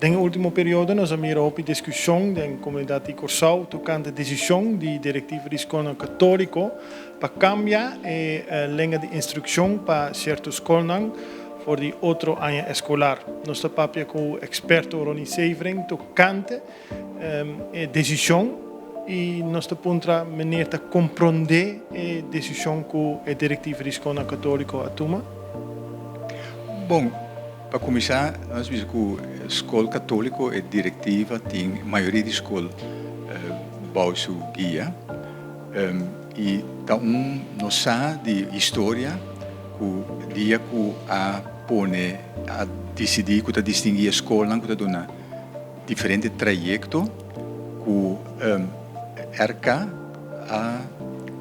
Den e último periodo nos a mira hopi diskushon den komunidat di Kòrsou tokante desishon di direktiva di skolnan katóliko pa kambia e lenga di instrukshon pa sierto skolnan for di otro aña eskolar. Nos ta papia ku eksperto Ronnie Severing tokante e desishon i nos ta puntra meneer ta komprondé e desishon ku e direktiva di skolnan katóliko a tuma? Bon, pa kuminsá nos bisa ku skol katóliko e direktiva tin mayoria di skol bou su guia i ta un nos sa di historia ku dia ku a pone a disidí ku ta distinguí e skolnan ku ta duna diferente trayekto ku RK a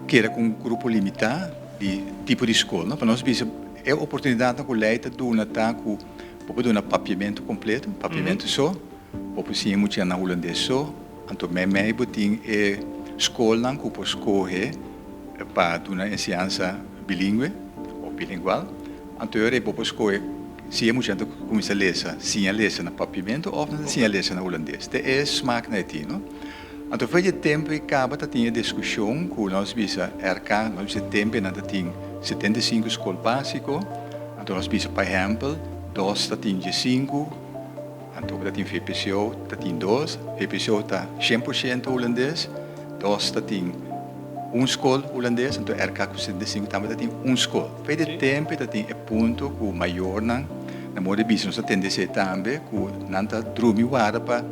keda ku un grupo limitá di tipo di skol. Pa nos bisa e oportunidatnan ku lei ta duna ta ku bo por duna papiamentu kompleto, papiamentu so, bo por siña mucha na hulandes so, anto meimei bo tin e skolnan ku por skohe pa duna enseñansa bilingwe òf bilingual. Anto e ora ei bo por skohe si e muchanan ta kuminsá lesa, siña lesa na papiamentu òf nan ta siña lesa na hulandes. Te e smak na e tin, no? Anto for di e tempu ei kaba ta tin e diskushon ku nos bisa RK, nos bisa e tempu ei nan ta tin 75 skol básiko, anto nos bisa pa ehèmpel dos ta tin 15, anto ku ta tin VPCO ta tin dos, VPCO ta 100% hulandes, dos ta tin un skol hulandes, anto RK ku 75 tambe ta tin un skol. Fe di tempu ta tin e punto ku mayornan na modo di bisa nos ta tende esei tambe ku nan ta drumi warda pa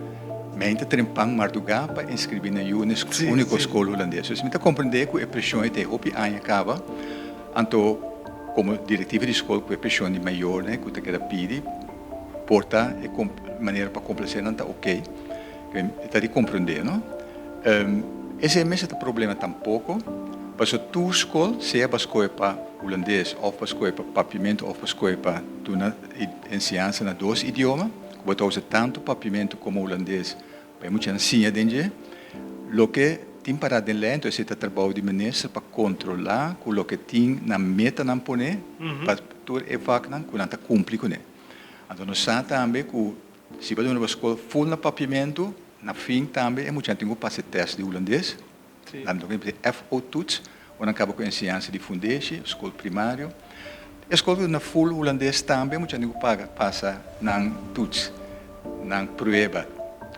meinta trempan mardugá pa inskribí nan yu na e úniko skol hulandes. Dus mi ta komprendé ku e preshon ei ta e hopi aña kaba, anto komo direktiva di skol ku e preshon di mayornan ku ta keda pidi por ta e manera pa komplasé nan ta okey. E ta di komprendé no. Esei mester ta problema tampoko, pasobra tur skol, sea bo a skohe pa hulandes òf bo a skohe pa papiamentu òf bo a skohe pa duna enseñansa na dos idioma, ku bo ta usa tantu papiamentu komo hulandes pa e muchanan siña den dje. Loke tin pará den lei, enton esei ta trabou di minister pa kontrolá ku loke tin nan metanan poné pa tur e vaknan ku nan ta kumpli kuné. Anto nos sa tambe ku Si bo duna bo skol ful na papiamentu, na fin tambe e muchanan tin ku pasa e tèst di hulandes, nan ta konosé FO-toets, ora nan kaba ku enseñansa di fundeshi, skol primario. E skol ku duna ful hulandes tambe e muchanan tin ku paga pasa nan toets, nan prueba,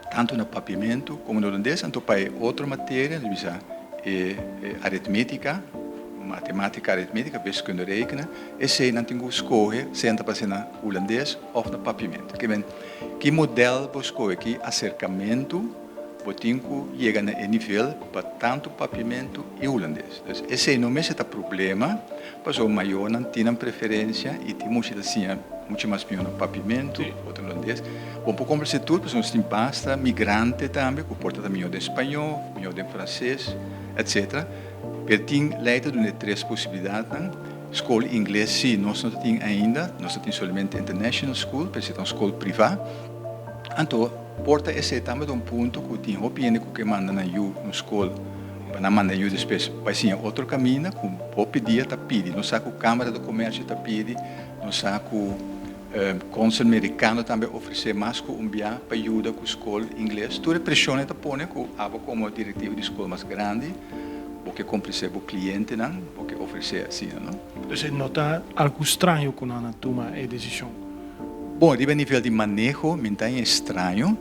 tantu na papiamentu komo na hulandes. Anto pa e otro materia, nos bisa e aritmétika, matematika aritmétika, wiskunde rekenen, esei nan tin ku skohe, sea nan ta pasa na hulandes òf na papiamentu. Ke men, ki modèl bo skohe, ki aserkamentu bo tin ku yega na e nivel pa tantu papiamentu i hulandes. Dus esei no mester ta problema, pasobra mayornan tin nan preferensia i tin mucha ta siña mucha mas mihó na papiamentu, otro na hulandes. Bo por komplase tur pasobra nos tin basta migrante tambe ku por ta ta mihó den spañó, mihó den franses, etcetera. Pero tin lei ta duna e tres posibilidatnan. Skol ingles sí nos no ta tin ainda, nos ta tin solamente international school, pero esei ta un skol privá. Anto por ta esei tambe ta un punto ku tin hopi hende ku ke manda nan yu un skol pa nan manda yu despues bai siña otro kaminda ku hopi dia ta pidi. Nos sa ku Kámara di Komersio ta pidi, nos sa ku Konsel Merikano tambe ofresé mas ku un bia pa yuda ku skol ingles. Tur e preshon e ta pone ku abo komo direktivo di skol mas grandi bo ke komplisé bo klientenan, bo ke ofresé asina, no? Dus e no ta algu straño ku nan a tuma e desishon? Bon, riba e nivel di maneho mi ta haña e straño,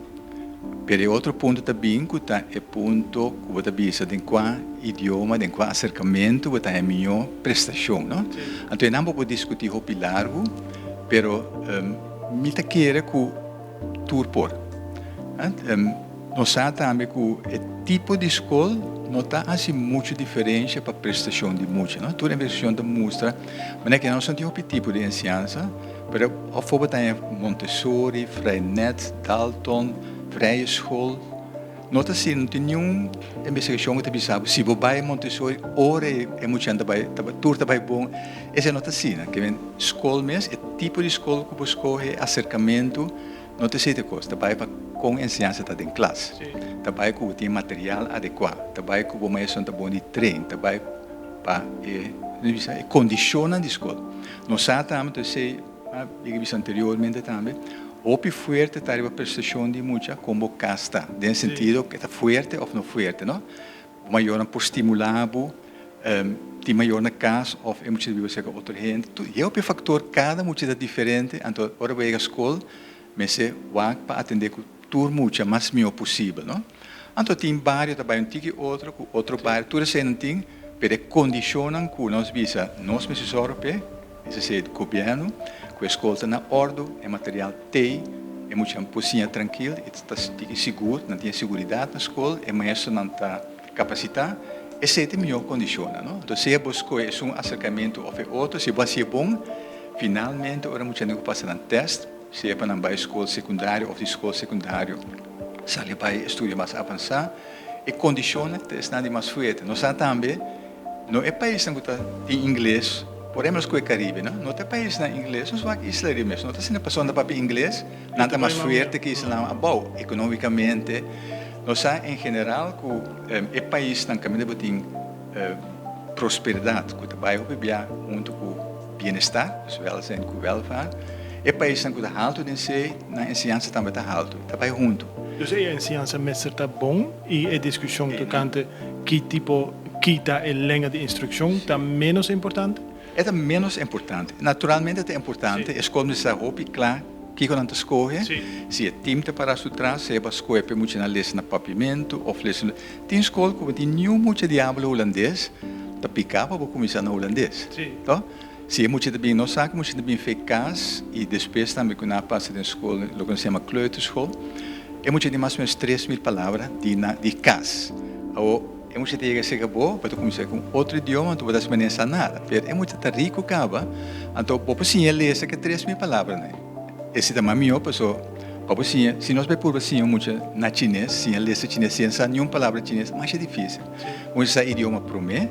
pero e otro punto ta bin ku ta e punto ku bo ta bisa den kua idioma, den kua aserkamentu bo ta haña mihó prestashon, no? Anto e nan bo por diskutí hopi largu, pero mi ta kere ku tur por. Nos sa tambe ku e tipo di skol no ta hasi muchu diferensha pa prestashon di mucha, no? Tur investigashon ta mustra manera ku nos no tin hopi tipo di enseñansa, pero òf bo ta haña Montessori, Freinet, Dalton, Vrije School, no ta asina, no tin niun investigashon ku ta bisa bo si bo bai Montessori ora e muchanan ta bai tur ta bai bon, esei no ta asina. Ke men skol mes, e tipo di skol ku bo skohe, e aserkamentu. No ta esei ta kos, ta bai pa kon enseñansa ta den klas, ta bai ku bo tin material adekuá, ta bai ku bo maestronan ta bon di train, ta bai pa e, nos bisa, e kondishonnan di skol. Nos sa tambe, ta esei a yega bisa anteriormente tambe, Hopi fuerte ta riba prestashon di mucha kon bo kas ta, den sentido ku e ta fuerte òf no fuerte, no. Bo mayornan por stimulá bo, tin mayor na kas òf e mucha ta biba serka otro hende. Tur e hopi faktor, kada mucha ta diferente, anto ora bo yega skol mester wak pa atendé ku tur mucha mas mihó posibel, no. Anto tin bario ta bai un tiki otro ku otro bario, tur eseinan tin, pero e kondishonnan ku nos bisa nos mester sòru p'e, es esei gobièrnu, ku e skol ta na òrdu, e material t'ei, e muchanan por siña trankil i ta tiki sigur, nan tin e siguridat na skol, e maestronan ta kapasitá, esei ta e mihó kondishonnan, no. Anto sea bo skohe esun aserkamentu òf e otro, si bo hasié bon, finalmente ora muchanan ku pasa nan tèst, sea pa nan bai skol sekundario òf di skol sekundario sali bai estudio mas avansá, e kondishonnan ta esnan di mas fuerte. Nos sa tambe no e paisnan ku ta tin ingles, por ehempel nos ku e Karibe, no, no ta e paisnan ingles, nos wak isla riba mes, no ta asina pasobra nan ta papia ingles, nan ta mas fuerte ku islanan abou ekonómikamente. Nos sa en general ku e paisnan kaminda bo tin prosperidat ku ta bai hopi bia huntu ku bienestar, dus welzijn ku welvaart. E paisnan ku ta haltu den esei, nan enseñansa tambe ta haltu, ta bai huntu. Dus e enseñansa mester ta bon i e diskushon tokante ki tipo, ki ta e lenga di instrukshon ta ménos importante? E ta ménos importante. Naturalmente ta importante, e skol mester sa hopi kla kiko nan ta skohe, si e tim ta para su tras, sea pa skohe pa e muchanan lesa na papiamentu òf lesa. Tin skol ku bo tin niun mucha di habla hulandes ta piká pa bo kuminsá na hulandes. To? Si e mucha ta bin, nos sa ku mucha ta bin fe kas i despues tambe ku nan a pasa den skol loke nos yama kleuterschool, e mucha tin mas o menos 3000 palabra di na di kas. Awor e mucha ta yega serka bo, bo ta kuminsá ku un otro idioma anto bo ta hasi manera sa nada. Pero e mucha ta riku kaba, anto bo por siña lesa ke 3000 palabranan. Esei ta mas mihó paso pa bo siña, si nos bai purba siña un mucha na chines, siña lesa chines sin sa niun palabra chines, masha difísil. Mucha sa idioma promé,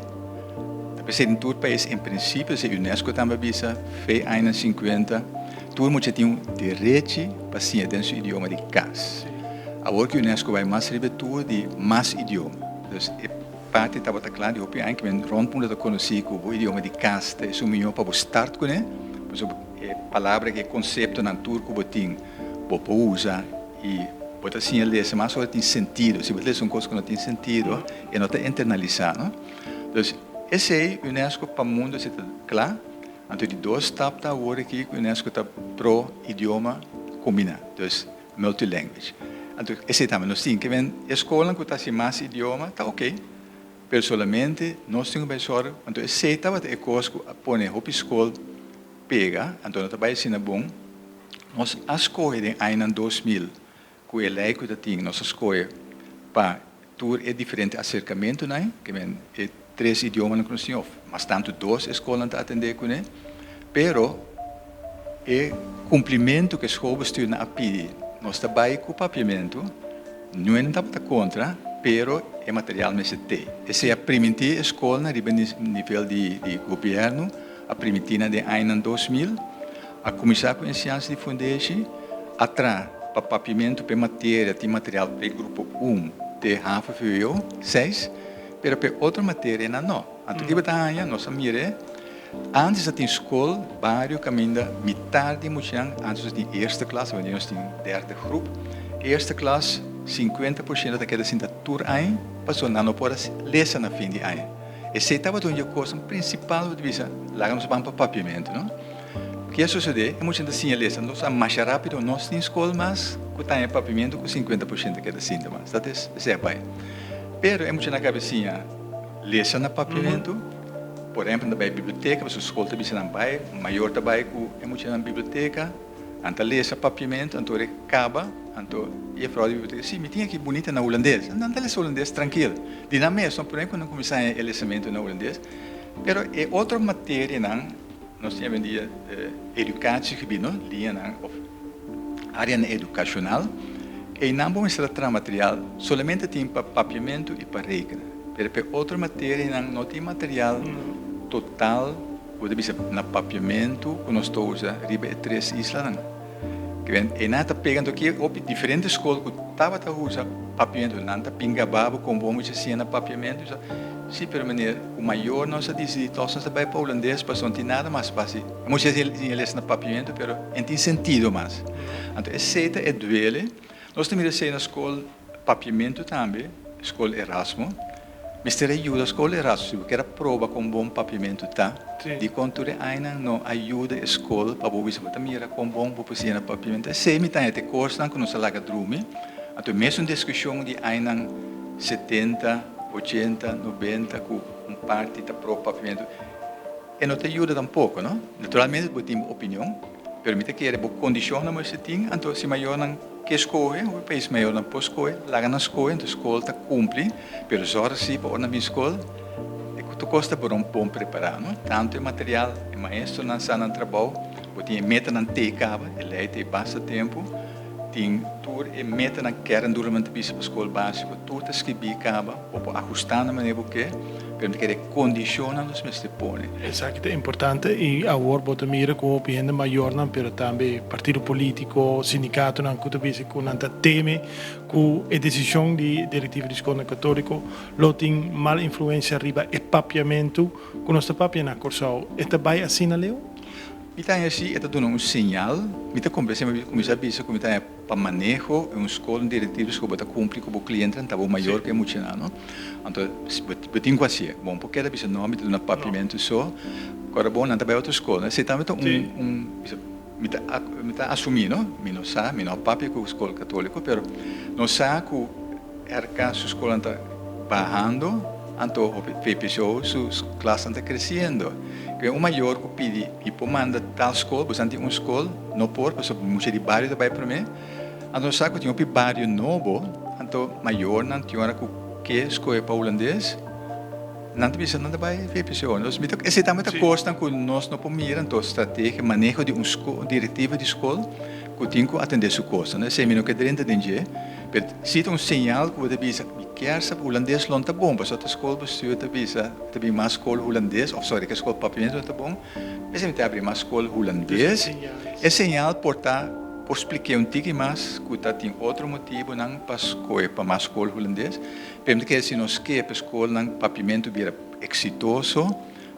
ta p'esei den tur pais en prinsipio, esei UNESCO tambe a bisa fe añanan sinkuenta, tur mucha tin un derechi pa siña den su idioma di kas. Awor ku UNESCO bai mas riba e tur di mas idioma. Dus e parti tabata kla di hopi aña ku men rònt mundu ta konosí ku bo idioma di kas ta esun mihó pa bo start kuné, pasobra. E palabra ku e konseptonan tur ku bo tin, bo por usa i bo ta siña lesa mas ora tin sentido. Si bo ta lesa un kos ku no tin sentido, e no ta internalisá, no? Dus, esei UNESCO pa mundu esei ta kla. Anto di dos stap ta awor aki ku UNESCO ta pro idioma kombiná, dus multilanguage. Anto esei tambe nos tin ke men e skolnan ku ta hasi mas idioma ta oke, pero solamente nos tin ku bai sòru. Anto esei tabata e kos ku a pone hopi skol pega, anto no ta bai asina bon. Nos a skohe den añanan 2000 ku e lei ku ta tin, nos a skohe pa tur e diferente aserkamentunan, ke men e tres idiomanan ku nos tin òf mas tantu dos e skolnan ta atendé kuné, pero e kumplimentu ku e schoolbestuurnan a pidi nos ta bai ku papiamentu, Nuen tabata kontra, pero e material mester t'ei. Esei a primintí e skolnan riba nivel di gobièrnu. A primintí nan den añanan 2000, a kuminsá ku enseñansa di fundeshi, a traha pa papiamentu p'e materia, tin material p'e grupo un te havo vwo seis, pero p'e otro materianan no. Anto kiba ta haña? Nos a mir'é, antes a tin skol bario kaminda mitar di muchanan, antes nos tin eerste klas, awendia nos tin derde groep, eerste klas 50% ta keda sinta tur aña pasobra nan no por a lesa na fin di aña. Esei tabata un di e kosnan prinsipal ku ta bisa laga nos ban pa papiamentu, no? Ke a sosodé? E muchanan ta siña lesa, nos a masha rápido, nos tin skol mas ku taña papiamentu ku 50% keda sinta mas. Dat es, esei a bai. Pero e muchanan a kaba siña lesa na papiamentu, por ehèmpel nan ta bai biblioteka, pasobra skol ta bisa nan bai, mayor ta bai ku e muchanan biblioteka, Nan ta lesa papiamentu, anto ora e kaba, anto e frou di biblioteka, si, mi tin aki bunita na hulandes. Nan ta lesa hulandes trankil. Di nan mes, no prome ku nan kuminsá haña e lesamentu na hulandes. Pero e otro materianan, nos tin awendia educatiegebied, no, liñanan òf áreanan edukashonal, einan bo mester a traha material, solamente tin pa papiamentu i pa rekenen. Pero pa e otro materianan no tin material total. Bo ta bisa na papiamentu ku nos ta usa riba e tres islanan. Kiben e nan ta pega anto ki hopi diferente skol ku tabata usa Papiamentu, nan ta pinga babo kon bo mucha siña na papiamentu. Mi sa, si, pero meneer, ku mayor nos a disidí tòg nos ta bai pa hulandes pasobra no tin nada mas pa hasi. E mucha siña les na papiamentu, pero e no tin sentido mas. Anto esei ta e duele. Nos ta mira esei na skol papiamentu tambe, skol Erasmo. Mester a yuda skol Erasmo. Si bo kier a proba kon bon papiamentu ta, dikon tur e añanan no a yuda e skol pa bo bisa bo ta mira kon bon bo por siña na papiamentu. Esei mi ta haña te kosnan ku nos a laga drumi. Anto e mesun diskushon di añanan setenta, ochenta, nobenta ku un parti ta pro papiamentu, e no ta yuda tampoko, no? Naturalmente bo tin bo opinion, pero mi ta kere bo kondishonnan mester tin, anto si mayornan ke skohe, hopi pais mayornan por skohe, laga nan skohe, anto skol ta kumpli, pero zòrg si pa ora nan bin skol, e tur kos ta bon bon prepará, no? Tantu e material, e maestronan sa nan trabou, bo tin e metanan te kaba, e lei ta e basta tempu. Tin tur e metanan kerndoelnan ta bisa pa skol básiko, tur ta skibí kaba, bo por ahustá na manera bo ke, pero mi ta kere kondishonnan nos mester pone. Esaki ta importante i awor bo ta mira ku hopi hende mayornan pero tambe partido polítiko, sindikatonan ku ta bisa ku nan ta teme ku e desishon di direktiva di skolnan katóliko lo tin mal influensia riba e papiamentu ku nos ta papia na Kòrsou. E ta bai asina leu? Mi ta haña si e ta duna un señal, mi ta komprensé, mi kuminsá bisa ku mi ta haña pa maneho e un skol, un direktiva di skol bo ta kumpli ku bo klientenan ta bo mayor ku e muchanan, no? Anto bo tin ku hasié. Bon por keda bisa no, mi ta duna papiamentu so, ku ora bon nan ta bai otro skol. Esei tambe ta un un bisa mi ta mi ta asumí, no? Mi no sa, mi no a papia ku skol katóliko, pero nos sa ku RK su skolnan ta bahando, anto hopi VPCO su klasnan ta kresiendo. Ke un mayor ku pidi mi por manda tal skol, bo san tin un skol, no por pasobra mucha di bario ta bai promé. Anto nos sa ku tin hopi bario nobo, anto mayornan tin ora ku ke skohe pa hulandes, nan ta bisa nan ta bai VPCO. Entonces mi ta esei tambe ta kosnan ku nos no por mira, anto strategia, maneho di un skol, direktiva di skol ku tin ku atendé su kosnan. Esei mi no ke drenta den dje. Pero si ta un señal ku bo ta bisa, mi kier sa hulandes lo no ta bon, pasobra ta skol bestuur ta bisa ta bin mas skol hulandes, òf sòri, ke skol papiamentu no ta bon, p'esei mi ta abri mas skol hulandes. E señal por ta, por splik'é un tiki mas ku ta tin otro motibunan pa skohe pa mas skol hulandes, pero mi ta kere si nos ke pa e skolnan papiamentu bira eksitoso,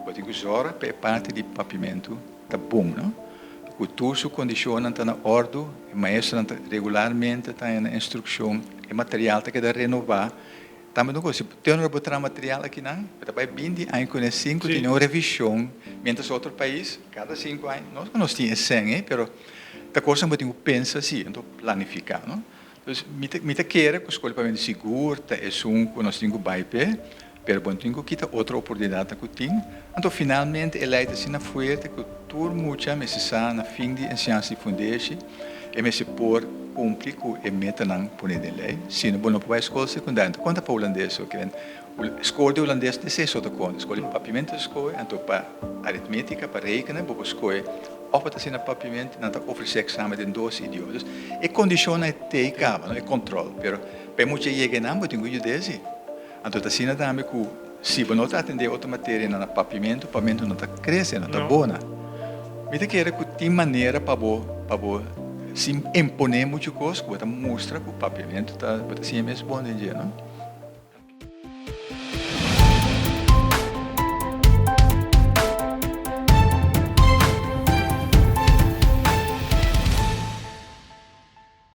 bo tin ku zòrg pa e parti di papiamentu ta bon, no? Ku tur su kondishonnan ta na òrdu, e maestronan ta regularmente ta haña nan instrukshon, e material ta keda renová. Tambe no si te ora bo traha material akinan, bo ta bai binti aña kuné sin ku tin un revishon, miéntras otro pais kada sinku aña, no ku nos tin e sèn ei, pero ta kosnan bo tin ku pensa si, anto planifiká, no? Entonces mi ta mi ta kere ku skol pa sigur ta esun ku nos tin ku bai p'e, Pero bo no tin ku kita otro oportunidatnan ku tin. Anto finalmente e lei ta asina fuerte ku tur mucha mester sa na fin di enseñansa di fundeshi e mester por kumpli ku e metanan pone den lei. Si no bo no por bai skol sekundario. Anto konta pa hulandes so kiben skol di hulandes ta esei so ta konta. Skol di papiamentu ta skohe anto pa aritmetika pa rekenen bo por skohe òf bo ta asina papiamentu nan ta ofresé eksamen den dos idioma. Dus e kondishonnan e tei kaba no e kòntròl pero pa e mucha yega einan bo tin ku yud'é si. Anto ta asina tambe ku si bo no ta atendé otro materianan na papiamentu, papiamentu no ta krese, no ta bona. Mi ta kere ku tin manera pa bo pa bo sin imponé muchu kos ku bo ta mustra ku papiamentu ta bo ta siña mes bon den dje, no?